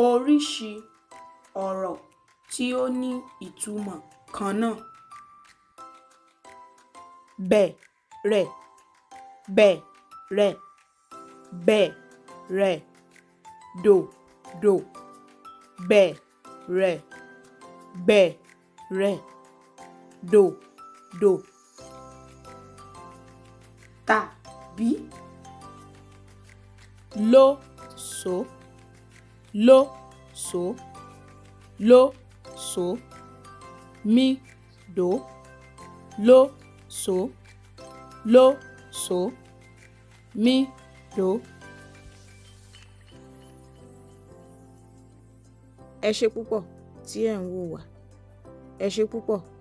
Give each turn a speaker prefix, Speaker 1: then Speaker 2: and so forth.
Speaker 1: Oríṣi ọ̀rọ̀ tí ó ní ìtumọ̀ kan náà. Bẹ̀ rẹ̀, bẹ̀ rẹ̀, bẹ̀ rẹ̀, dò dò, bẹ̀ rẹ̀, bẹ̀ rẹ̀, dò dò. Tàbí, ló sò, ló sò, ló sò, mí dò, ló sò, ló sò, mí dò.
Speaker 2: Ẹ ṣé púpọ̀ tí ẹ̀ ń wò wá. Ẹ ṣé púpọ̀.